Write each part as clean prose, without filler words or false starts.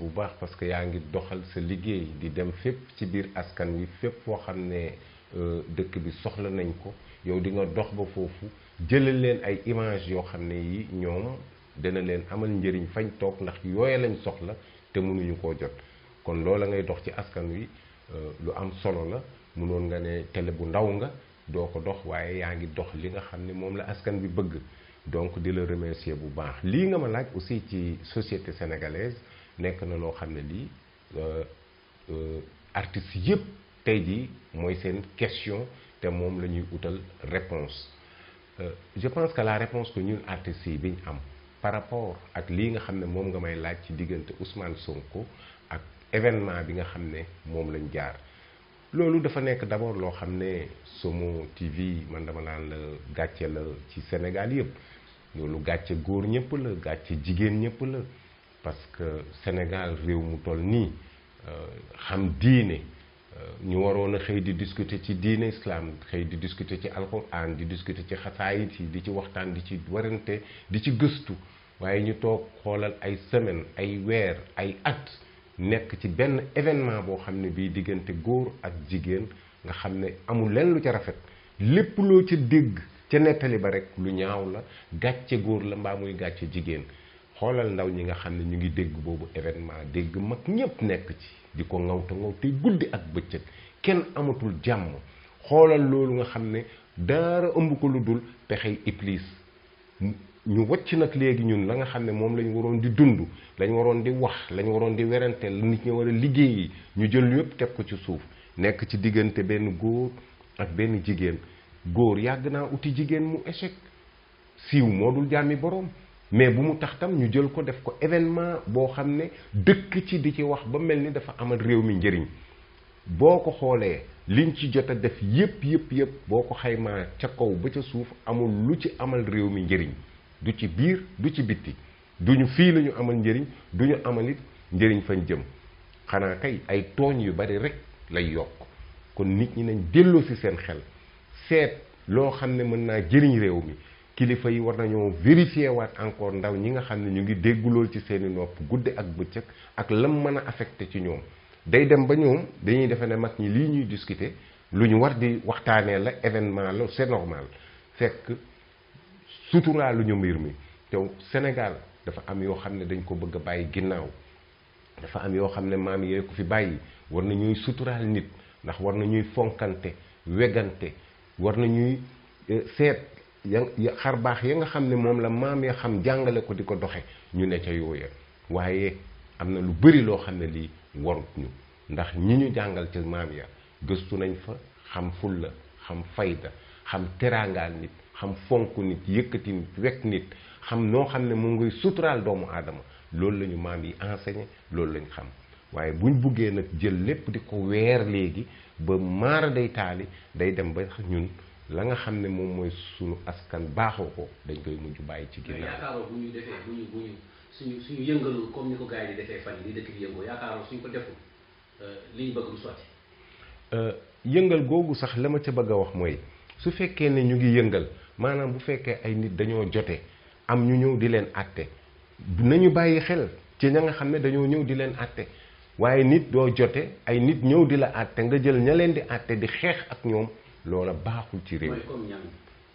bu baax parce que yaa ngi doxal sa liggéey di dem fépp ci biir askan wi fépp foo xam ne dëkk bi soxla nañ ko yow di nga dox ba foofu jëlal leen ay image yoo xam ne yi ñoom dana leen amal njëriñ fañ toog ndax yooya lañ soxla te mënuñu koo jot kon loola ngay dox ci askan wi lu am solo la mënoon nga ne télé bu ndaw nga doo ko dox waaye yaa ngi dox li nga xam ne moom la askan bi bëgg donc di la remercier bu baax lii nga ma laaj aussi ci société sénégalaise nekk na loo xam ne lii artistes yëpp tey jii mooy seen question te moom la ñuy utal réponse je pense que la réponse que ñun artistes yi bi ñu am par rapport ak lii nga xam ne moom nga may laaj ci diggante Ousmane Sonko ak événement bi nga xam ne moom lañ jaar loolu dafa nekk d'abord loo xam ne SOMOTV man dama naan la gàcce la ci Sénégal yëpp loolu gàcce góor ñëpp la gàcce jigéen ñëpp la parce que Sénégal réew mu toll nii xam diine ñu waroon a xëy di discuter ci diine islam xëy di discuter ci alxuraan di discuter ci xasaayit yi di ci waxtaan di ci warante di ci gëstu waaye ñu toog xoolal ay semaine ay weer ay at nekk ci benn événement boo xam ne bii diggante góor ak jigéen nga xam ne amul lenn lu ca rafet lépp loo ca dégg ca nettali ba rek lu ñaaw la gàcce góor la mbaa muy gàcce jigéen xoolal ndaw ñi nga xam ne ñu ngi dégg boobu événement dégg mag ñépp nekk ci di ko ngawta ngawte guddi ak bëccëg kenn amatul jàmm xoolal loolu nga xam ne dara ëmb ko lu dul pexey iblis ñu wacc nag léegi ñun la nga xam ne moom lañu waroon di dund lañu waroon di wax lañu waroon di werante la nit ñi war a liggéeyi ñu jël yépp teg ko ci suuf nekk ci diggante benn góor ak benn jigéen góor yàgg naa uti jigéen mu échec siiw moo dul jàmmi boroom mais bu mu tax tam ñu jël ko def ko événement boo xam ne dëkk ci di ci wax ba mel ni dafa amal réew mi njëriñ boo ko xoolee liñ ci jot a def yépp boo ko xaymaa ca kaw ba ca suuf amul lu ci amal réew mi njëriñ du ci biir du ci bitti duñu fii la ñu amal njëriñ duñu amalit njëriñ fañ jëm xanaa kay ay tooñ yu bari rek lay yokk kon nit ñi nañ delloo ci seen xel seet loo xam ne mën naa jëriñ réew mi kilifa yi war nañoo vérifier waat encore ndaw ñi nga xam ne ñu ngi déggu lool ci seeni nopp guddi ak bëccëg ak lam mën a affecté ci ñoom day dem ba ñoom dañuy defe ne mag ñi lii ñuy discuter lu ñu war di waxtaanee la événement la c'est normal fekk suturaa lu ñu mbir mi te Sénégal dafa am yoo xam ne dañ ko bëgg a bàyyi ginnaaw dafa am yoo xam ne maam yee ko fi bàyyi war na ñuy suturaal nit ndax war na ñuy fonkante wegante war na ñuy seet xar baax ya nga xam ne moom la maam ya xam jàngale ko di ko doxe ñu ne ca yooya waaye am na lu bari loo xam ne lii warut ñu ndax ñi ñu jàngal ca maam ya gëstu nañ fa xam fulla xam fayda xam teraangaal nit xam fonk nit yëkkati nit wekk nit xam noo xam ne moo ngay suturaal doomu aadama loolu la ñu maam yi enseigné loolu lañ xam waaye buñ buggee nag jël lépp di ko weer léegi ba maara day taali day dem ba ñun la nga xam ne moom mooy suñu askan baaxoo ko dañ koy mujj bàyyi ci ginnaaw. yaakaaroo bu ñu defee bu ñu suñu yëngalul comme ni ko gars yi di defee fan yi dëkk bi yëngoo yaakaaroo suñ ko deful li ñu bëgg du sotti. yëngal googu sax la ma ca bëgg a wax mooy su fekkee ne ñu ngi yëngal maanaam bu fekkee ay nit dañoo jote am ñu ñëw di leen àtte nañu bàyyi xel ci ña nga xam ne dañoo ñëw di leen àtte waaye nit doo jote ay nit ñëw di la àtte nga jël ña leen di àtte di xeex ak ñoom loola baaxul ci réew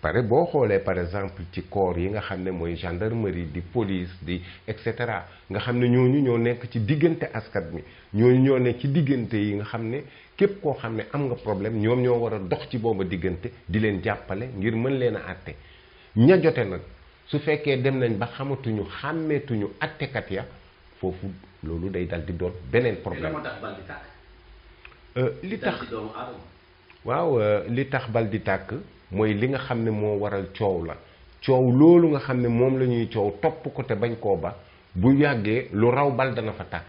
pare boo xoolee par exemple ci corps yi nga xam ne mooy gendarmerie di police di et cetera nga xam ne ñooñu ñoo nekk ci diggante askan mi ñooñu ñoo nekk ci diggante yi nga xam ne képp koo xam ne am nga problème ñoom ñoo war a dox ci booba diggante di leen jàppale ngir mën leen a àtte ña jote nag su fekkee dem nañ ba xamatuñu xàmmeetuñu àttekat ya foofu loolu day dal di doon beneen problème li tax waaw li tax bal di tàkk mooy li nga xam ne moo waral coow la coow loolu nga xam ne moom la ñuy coow topp ko te bañ koo ba bu yàggee lu raw bal dana fa tàkk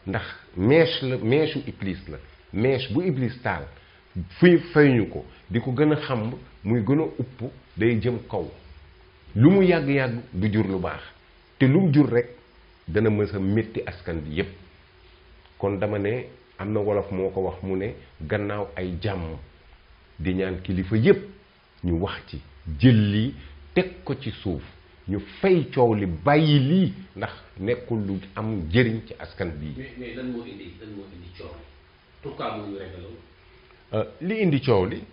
ndax mèche la mèche u iblis la mèche bu iblis taal fayuñu ko di ko gën a xam muy gën a upp day jëm kaw lu mu yàgg-yàgg du jur lu baax te lu mu jur rek dana mës a métti askan bi yépp kon dama ne am na wolof moo ko wax mu ne gannaaw ay jàmm di ñaan kilifa yépp ñu wax ci jël lii teg ko ci suuf ñu fay coow li bàyyi lii ndax nekkul lu am njëriñ ci askan bii. mais lan moo indi coow li pourquoi mu ñu réglé li indi coow li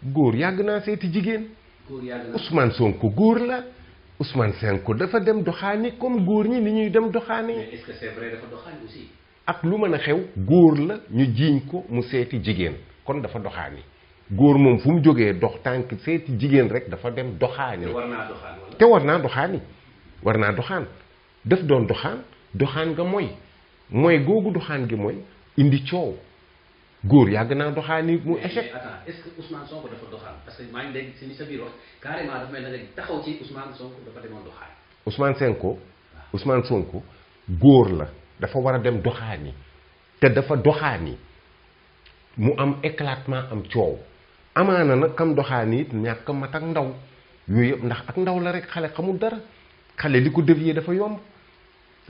góor yàgg naa seeti jigéen. góor yàgg naa Ousmane Sonko góor la Ousmane Sonko dafa dem doxaani comme góor ñi ni ñuy dem doxaani. mais est-ce que c'est vrai dafa doxaani aussi. ak lu mën a xew góor la ñu jiiñ ko mu seeti jigéen kon dafa doxaani góor moom fu mu jógee dox tànk seeti jigéen rek dafa dem doxaani. te war naa doxaan wala. te war naa doxaani war naa doxaan daf doon doxaan nga mooy googu doxaan gi mooy indi coow góor yàgg naa doxaani mu échec. mais attends est-ce que Ousmane Sonko dafa doxaan parce que maa ngi dégg si sa biir wax carrément dafa mel ne nga taxaw ci Ousmane Sonko dafa demoon doxaan. Ousmane Sonko góor la dafa war a dem doxaani te dafa doxaani mu am éclatement am coow amaana nag kam doxaani it ñàkk mat ak ndaw yooyu yëpp ndax ak ndaw la rek xale xamul dara xale li ko dévier dafa yomb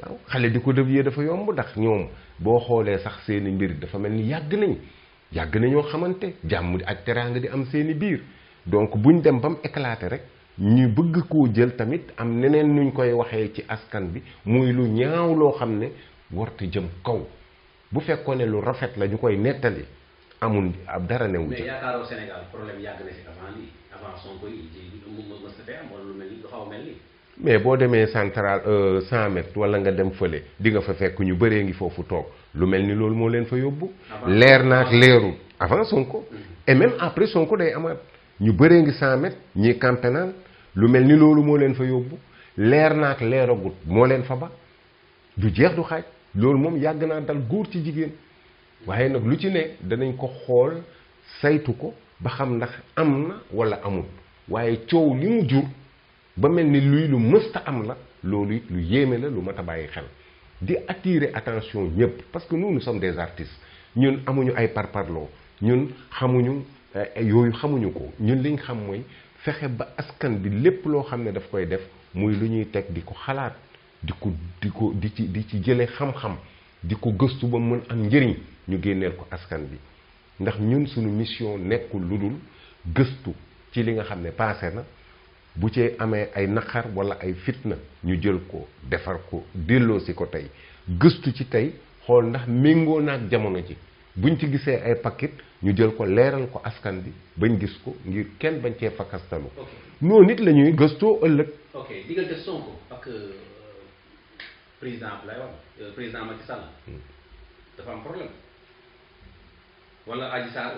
waaw xale di ko dévier dafa yomb ndax ñoom boo xoolee sax seeni mbir dafa mel ni yàgg nañoo xamante jàmm ak teraanga di am seeni biir donc buñ dem ba mu éclater rek ñu bëgg koo jël tamit am neneen nuñ koy waxee ci askan bi muy lu ñaaw loo xam ne warta jëm kaw bu fekkoon ne lu rafet la ñu koy nettali amul ab dara newu mais yaakaaroo Sénégal problème yàgg na fi avant Sonko yi mës na fee am wala lu mel ni lu xaw a mel ni. mais boo demee central 100 mètres wala nga dem fële di nga fa fekk ñu bëree ngi foofu toog lu mel ni loolu moo leen fa yóbbu. leer naak leerul avant Sonko. et même après Sonko day amaat ñu bëree ngi 100 mètres ñii camp pénal lu mel ni loolu moo leen fa yóbbu leer naak leeragut moo leen fa ba du jeex du xaaj loolu moom yàgg naa dal góor ci jigéen waaye nag lu ci ne danañ ko xool saytu ko ba xam ndax am na wala amul waaye coow li mu jur ba mel ni luy lu mësta am la loolu it lu yéeme la lu mat a bàyyi xel di attirer attention ñëpp parce que nous sommes des artistes ñun amuñu ay parparloo ñun xamuñu yooyu xamuñu ko ñun liñ xam mooy fexe ba askan bi lépp loo xam ne daf koy def muy lu ñuy teg di ko xalaat di ci jëlee xam-xam di ko gëstu ba mën am njëriñ ñu génneel ko askan bi ndax ñun suñu mission nekkul lu dul gëstu ci li nga xam ne passé na bu ci amee ay naqar wala ay fitna ñu jël ko defar ko delloosi ko tey gëstu ci tey xool ndax méngoo naag jamono ji buñ ci gisee ay paquet ñu jël ko leeral ko askan bi bañ gis ko ngir kenn bañ cee fakkastalu noonu nit la ñuy gëstoo ëllëg. ok diggante Sonko ak président Abdoulaye Wade président Macky Sall dafa am problème wala Adji Sarr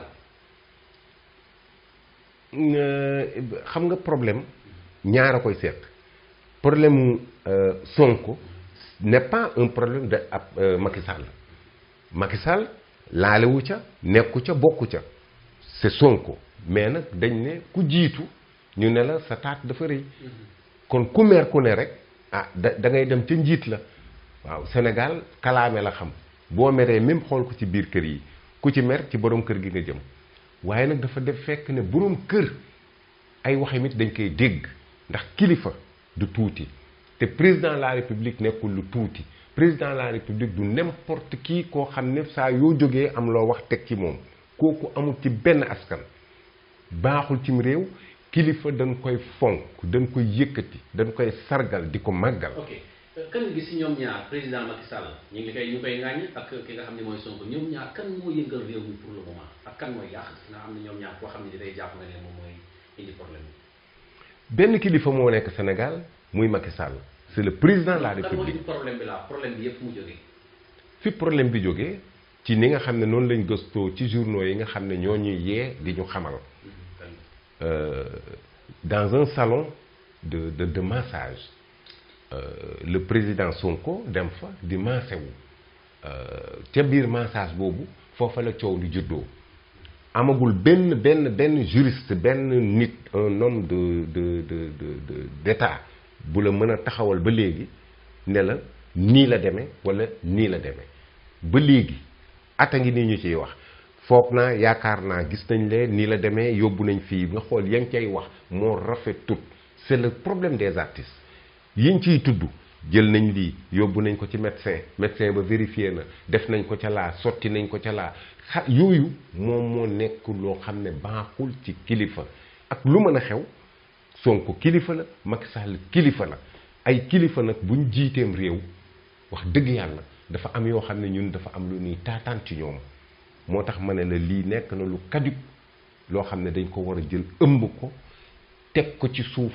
xam nga problème ñaar a koy seet problème mu Sonko n'est pas un problème de Macky Sall Macky Sall laalewu ca nekku ca bokku ca c'est Sonko mais nag dañ ne ku jiitu ñu ne la sa taat dafa rëy kon ku mer ku ne rek da ngay dem ca njiit la waaw Sénégal kalaame la xam boo meree même xool ko ci biir kër yi ku ci mer ci borom kër gi nga jëm waaye nag dafa def fekk ne borom kër ay waxamit dañ koy dégg ndax kilifa du tuuti te président de la république nekkul lu tuuti président de la république du n'importe qui koo xam ne saa yoo jógee am loo wax teg ci moom kooku amul ci benn askan baaxul cim réew kilifa dañ koy fonk dañ koy yëkkati dañ koy sargal di ko màggal. ok kan nga gis si ñoom ñaar président Macky Sall ñu koy ŋàññ ak ki nga xam ne mooy Sonko ñoom ñaar kan moo yëngal réew mi pour le moment ak kan mooy yàq nga xam ne ñoom ñaar koo xam ne day jàpp nga ne moom mooy indi problème bi. benn kilifa moo nekk Sénégal muy Macky Sall c'est le président de la République. kan moo indi problème bi la problème bi yëpp mu jógee. fi problème bi jógee ci ni nga xam ne noonu lañ gëstoo ci journaux yi nga xam ne ñoo ñuy yee di ñu xamal. Dans un salon de massage le président Sonko dem fa di massé wu ca biir massage boobu foofa la coow li juddoo amagul benn juriste benn nit un homme d'état bu la mën a taxawal ba léegi ne la nii la demee wala nii la demee ba léegi ata ngi nii ñu ciy wax foog naa yaakaar naa gis nañ leen nii la demee yóbbu nañ fii nga xool yaa ngi cay wax moo rafetut c'est le problème des artistes yiñ ciy tudd jël nañ lii yóbbu nañ ko ci médecin ba vérifié na def nañ ko ca laa sotti nañ ko ca laa yooyu moom moo nekk loo xam ne baaxul ci kilifa ak lu mën a xew Sonko kilifa la Macky Sall kilifa la ay kilifa nag buñ jiiteem réew wax dëgg yàlla dafa am yoo xam ne ñun dafa am lu ñuy taataan ci ñoom moo tax ma ne la lii nekk na lu kaddu loo xam ne dañ ko war a jël ëmb ko teg ko ci suuf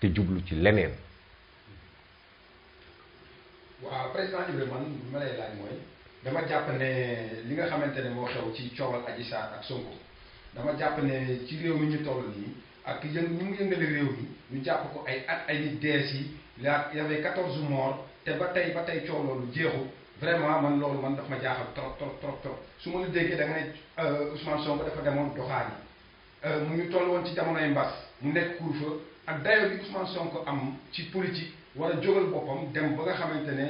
te jublu ci leneen. waaw président Ibrahima man li ma lay laaj mooy dama jàpp ne li nga xamante ne moo xew ci coowal Adji Sarr ak Sonko dama jàpp ne ci réew mi ñu toll nii ak ñu mu yëngale réew mi ñu jàpp ko ay at ay nit dee si y avait 14 morts te ba tey coow loolu jeexu vraiment man loolu man daf ma jaaxal trop su ma la déggee da nga ne Ousmane Sonko dafa demoon doxaani mu ñu toll woon ci jamonoy mbas mu nekk couvre-feu ak dayo bi Ousmane Sonko am ci politique war a jógal boppam dem ba nga xamante ne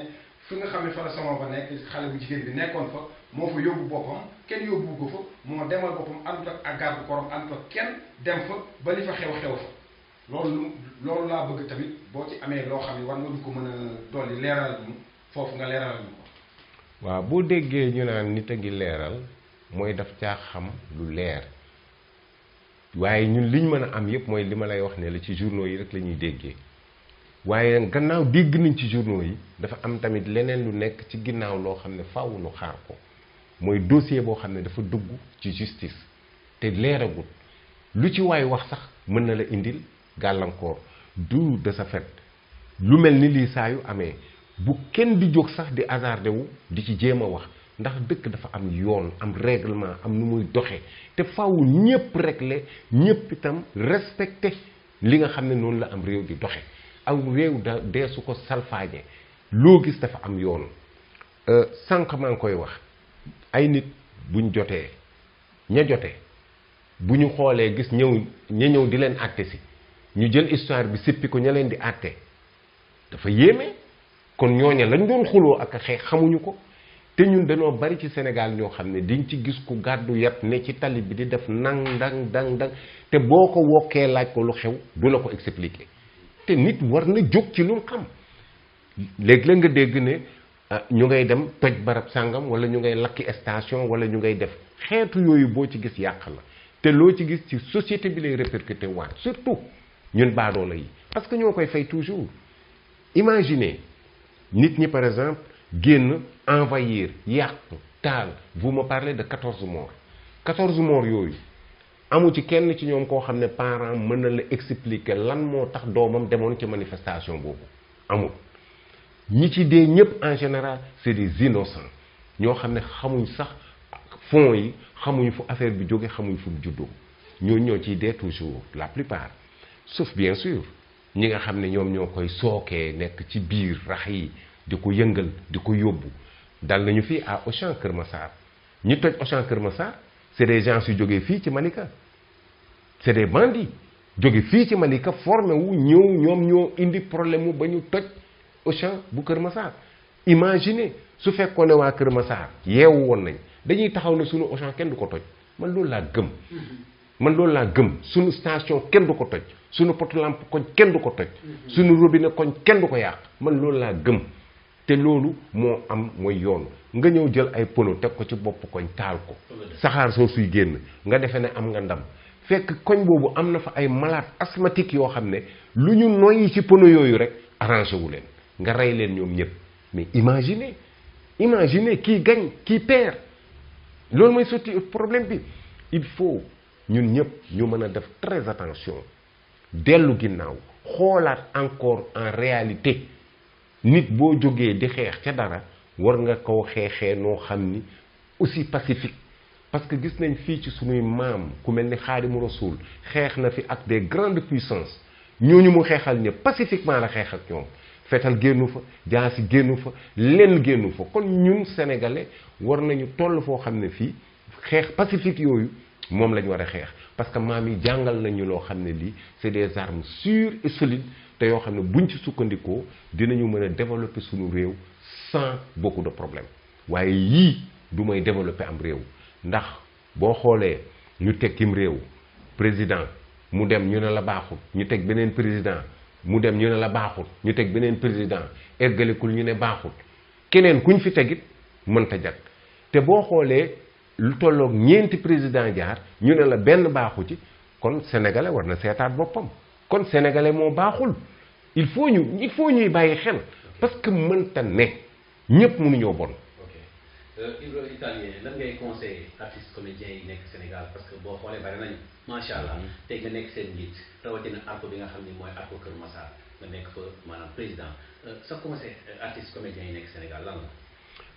fi nga xam ne fa la sama ba nekk xale bu jigéen bi nekkoon fa moo fa yóbbu boppam kenn yóbbu ko fa moo demal boppam àndut ak garde corps àndut ak kenn dem fa ba li fa xew fa loolu laa bëgg tamit boo ci amee loo xam ne war nga ñu ko mën a dolli leeral ñu foofu nga leeralal ñu ko. waaw boo déggee ñu naan nit a ngi leeral mooy daf caa xam lu leer waaye ñun liñ mën a am yépp mooy li ma lay wax ne la ci journaux yi rek la ñuy déggee waaye gannaaw dégg nañ ci journaux yi dafa am tamit leneen lu nekk ci ginnaaw loo xam ne faaw nu xaar ko mooy dossier boo xam ne dafa dugg ci justice te leeragut lu ci waay wax sax mën na la indil gàllankoor du de ce fait lu mel ni lii saa yu amee bu kenn di jóg sax di hasardé wu di ci jéem a wax ndax dëkk dafa am yoon am règlement am nu muy doxe te faaw ñëpp réglé ñëpp itam respecté li nga xam ne noonu la am réew di doxe aw réew da deesu ko salfaañe loo gis dafa am yoon sànq maa ngi koy wax ay nit buñ jotee ña jotee bu ñu xoolee gis ñëw di leen àtte si ñu jël histoire bi sippi ko ña leen di àtte dafa yéeme kon ñooña lañ doon xuloo ak xeex xamuñu ko te ñun dañoo bari ci Sénégal ñoo xam ne diñ ci gis ku gàddu yat ne ci tali bi di def nang dang te boo ko wokkee laaj ko lu xew du la ko expliquer te nit war na jóg ci lu xam léegi la nga dégg ne ñu ngay dem toj barab sàngam wala ñu ngay lakki station wala ñu ngay def xeetu yooyu boo ci gis yàq la te loo ci gis ci société bi lay répercuté waat surtout ñun baadoola yi parce que ñoo koy fay toujours. Imaginez nit ñi par exemple génn envahir yàq taal vous me parlez de 14 morts 14 morts yooyu amu ci kenn ci ñoom koo xam ne parent mën na la expliquer lan moo tax doomam demoon ci manifestation boobu amul ñi ci dee ñëpp en général c'est des innocents ñoo xam ne xamuñ sax fonds yi xamuñ fu affaire bi jóge xamuñ fu mu juddoo ñoo ciy dee toujours la plupart sauf bien sûr ñi nga xam ne ñoom ñoo koy sookee nekk ci biir rax yi di ko yëngal di ko yóbbu dal nañu fii à Auchan Kër Massar ñi toj Auchan Kër Massar c'est des gens yu jógee fii ci Malika c'est des bandits jóge fii ci Malika formé wu ñëw ñoom ñoo indi problème mu ba ñu toj Auchan bu Kër Massar. Imaginez su fekkoon ne waa Kër Massar yeewu woon nañ dañuy taxaw ne sunu Auchan kenn du ko toj man loolu laa gëm sunu station kenn du ko toj sunu poto lampe koñ kenn du ko toj sunu robinet koñ kenn du ko yàq man loolu laa gëm te loolu moo am mooy yoon nga ñëw jël ay pono teg ko ci bopp koñ taal ko saxaar soo suy génn nga defee ne am nga ndam fekk koñ boobu am na fa ay malade asthmatique yoo xam ne lu ñu noyyi ci pono yooyu rek arrangé wu leen nga rey leen ñoom ñëpp mais imaginez kii gagne kii perd loolu mooy sotti problème bi il faut ñun ñëpp ñu mën a def très attention dellu ginnaaw xoolaat encore en réalité nit boo jógee di xeex ca dara war nga koo xeexee noo xam ni aussi pacifique parce que gis nañ fii ci sunuy maam ku mel ni Xaadimu Rasuul xeex na fi ak des grandes puissances ñooñu mu xeexal ñëpp pacifiquement la xeex ak ñoom fetal génnu fa jaasi génnu fa lenn génnu fa kon ñun sénégalais war nañu toll foo xam ne fii xeex pacifique yooyu moom lañ war a xeex parce que maam yi jàngal nañu loo xam ne lii c'est des armes sûres et solides te yoo xam ne buñ ci sukkandikoo dinañu mën a développer suñu réew sans beaucoup de problèmes waaye yii du may développer am réew ndax boo xoolee ñu teg kim réew président mu dem ñu ne la baaxul ñu teg beneen président mu dem ñu ne la baaxul ñu teg beneen président eggalikul ñu ne baaxul keneen kuñ fi tegit mënta jag te boo xoolee lu tolloog ñeenti président jaar ñu ne la benn baaxu ci kon sénégalais war na seetaat boppam kon sénégalais moo baaxul il faut ñuy bàyyi xel parce que mënta ne ñëpp mënuñoo bon. Ibre italien lan ngay conseiller artistes comédiens yi nekk Sénégal parce que boo xoolee bari nañu macha allah tey nga nekk seen njiit rawatina arco bi nga xam ni mooy arco Kër Massar nga nekk fa maanaam président sa conseil artistes comédiens yi nekk Sénégal lan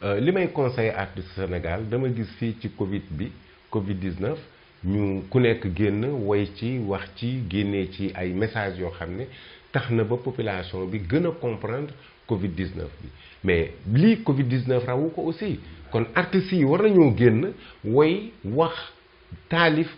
la. li may conseiller artistes Sénégal dama gis fii ci Covid 19 ñu ku nekk génn woy ci wax ci génnee ci ay messages yoo xam ne tax na ba population bi gën a comprendre Covid 19 bi mais lii Covid 19 rawu ko aussi. kon artistes yi war nañoo génn woy wax taalif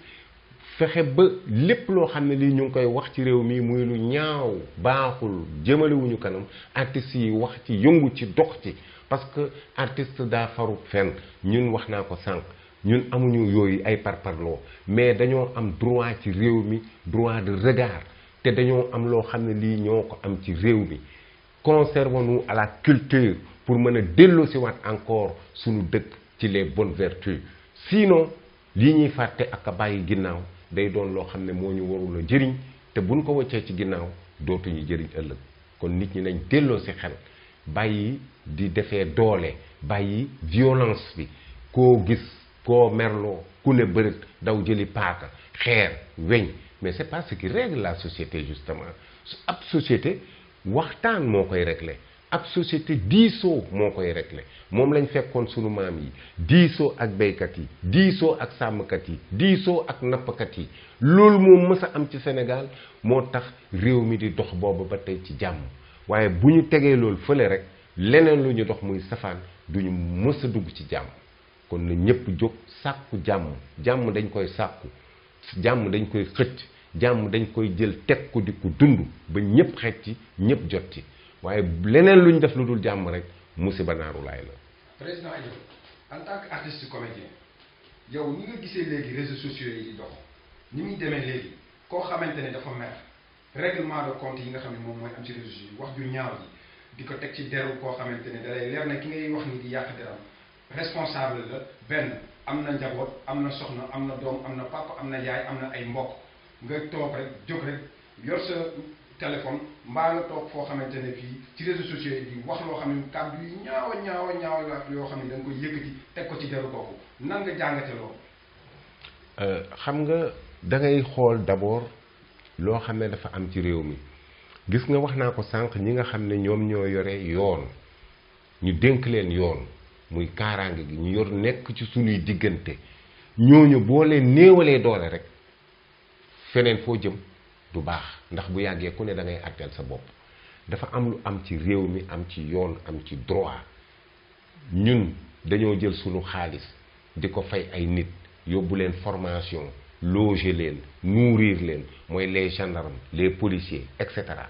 fexe ba lépp loo xam ne lii ñu ngi koy wax ci réew mi muy lu ñaaw baaxul jëmalewuñu kanam artistes yi wax ci yëngu ci dox ci parce que artiste daa faru fenn ñun wax naa ko sànq ñun amuñu yooyu ay parparloo mais dañoo am droit ci réew mi droit de regard te dañoo am loo xam ne lii ñoo ko am ci réew mi conservons-nous à la culture pour mën a delloosiwaat encore suñu dëkk ci les bonnes vertus sinon lii ñuy fàtte ak a bàyyi ginnaaw day doon loo xam ne moo ñu warul a jëriñ te buñ ko wàccee ci ginnaaw dootuñu jëriñ ëllëg kon nit ñi nañ delloo si xel bàyyi di defee doole bàyyi violence bi koo gis koo merloo ku ne bërët daw jëli paaka xeer weñ mais c'est pas ce qui règle la société justement ab société waxtaan moo koy régler ab société diisoo moo koy régler moom lañ fekkoon sunu maam yi diisoo ak béykat yi diisoo ak sàmmkat yi diisoo ak nappkat yi loolu moo mës a am ci Sénégal moo tax réew mi di dox boobu ba tey ci jàmm waaye bu ñu tegee loolu fële rek leneen lu ñu dox muy safaan duñu mës a dugg ci jàmm kon na ñëpp jóg sàkku jàmm dañ koy sàkku jàmm dañ koy xëcc jàmm dañ koy jël teg ko di ko dund ba ñëpp xej ci ñëpp jot ci waaye leneen lu ñu def lu dul jàmm rek musiba naaru laay la. président yow en tant que artiste comédien yow ni nga gisee léegi réseaux sociaux yi di dox ni muy demee léegi koo xamante ne dafa mer règlement de compte yi nga xam ne moom mooy am ci réseaux sociaux yi wax ju ñaaw ji di ko teg ci deru koo xamante ne da lay leer na ki ngay wax ni di yàq deram responsable la benn am na njaboot am na soxna am na doom am na papa am na yaay am na ay mbokk nga toog rek jóg rek yor sa téléphone mbaa nga toog foo xamante ne fii ci réseaux sociaux yi di wax loo xam ne kàddu yu ñaaw la yoo xam ne da nga koy yëkkati teg ko ci deru kooku nan nga jàngate loolu. xam nga da ngay xool d'abord loo xam ne dafa am ci réew mi gis nga wax naa ko sànq ñi nga xam ne ñoom ñoo yore yoon ñu dénk leen yoon muy kaaraange gi ñu yor nekk ci sunuy diggante ñooñu boo leen néewalee doole rek feneen foo jëm du baax ndax bu yàggee ku ne da ngay àtteel sa bopp dafa am lu am ci réew mi am ci yoon am ci droit ñun dañoo jël sunu xaalis di ko fay ay nit yóbbu leen formation loger leen nourrir leen mooy les gendarmes les policiers et cetera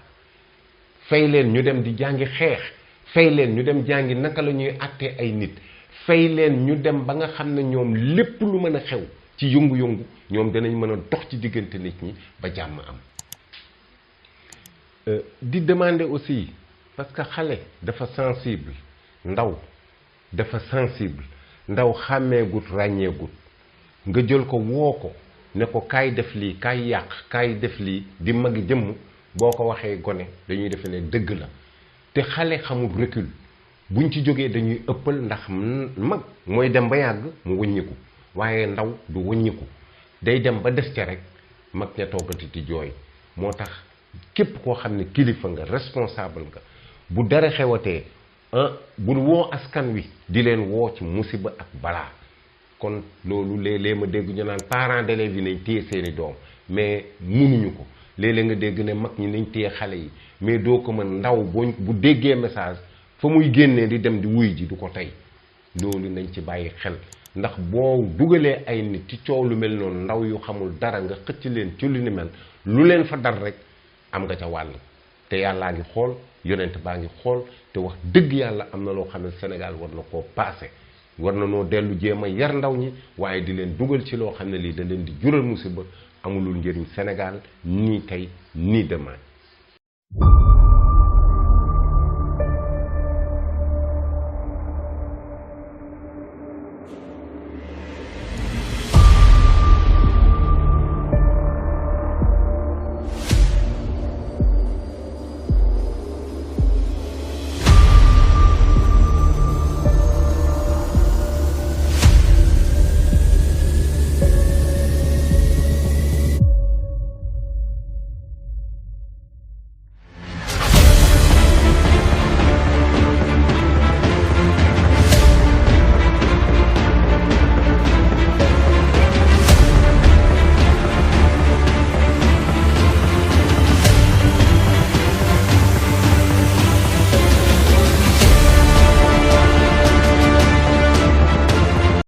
fay leen ñu dem di jàngi xeex fay leen ñu dem jàngi naka la ñuy àttee ay nit fay leen ñu dem ba nga xam ne ñoom lépp lu mën a xew ci yëngu-yëngu ñoom danañ mën a dox ci diggante nit ñi ba jàmm am di demander aussi parce que xale dafa sensible ndaw dafa sensible ndaw xàmmeegut ràññeegut nga jël ko woo ko ne ko kaay def lii kaay yàq kaay def lii di mag jëmm boo ko waxee gone dañuy defe ne dëgg la te xale xamul recul buñ ci jógee dañuy ëppal ndax mag mooy dem ba yàgg mu wëññiku waaye ndaw du wëññiku day dem ba des ca rek mag ña toggati di jooy moo tax képp koo xam ne kilifa nga responsable nga bu dara xewatee bul woo askan wi di leen woo ci musiba ak balaa kon loolu léeg-léeg ma dégg ñu naan parents d'élèves yi nañ téye seeni doom mais munuñu ko léeg-léeg nga dégg ne mag ñi nañ téye xale yi mais doo ko mën ndaw bu déggee message fa muy génnee di dem di wuy ji du ko tey loolu nañ ci bàyyi xel ndax boo dugalee ay nit ci coow lu mel noonu ndaw yu xamul dara nga xëcc leen ci lu ni mel lu leen fa dar rek am nga ca wàll te yàllaa ngi xool yonent baa ngi xool te wax dëgg yàlla am na loo xam ne Sénégal war na koo paase war na noo dellu jéem a yar ndaw ñi waaye di leen dugal ci loo xam ne lii da leen di jural musiba amulul njëriñ Sénégal nii tey nii demain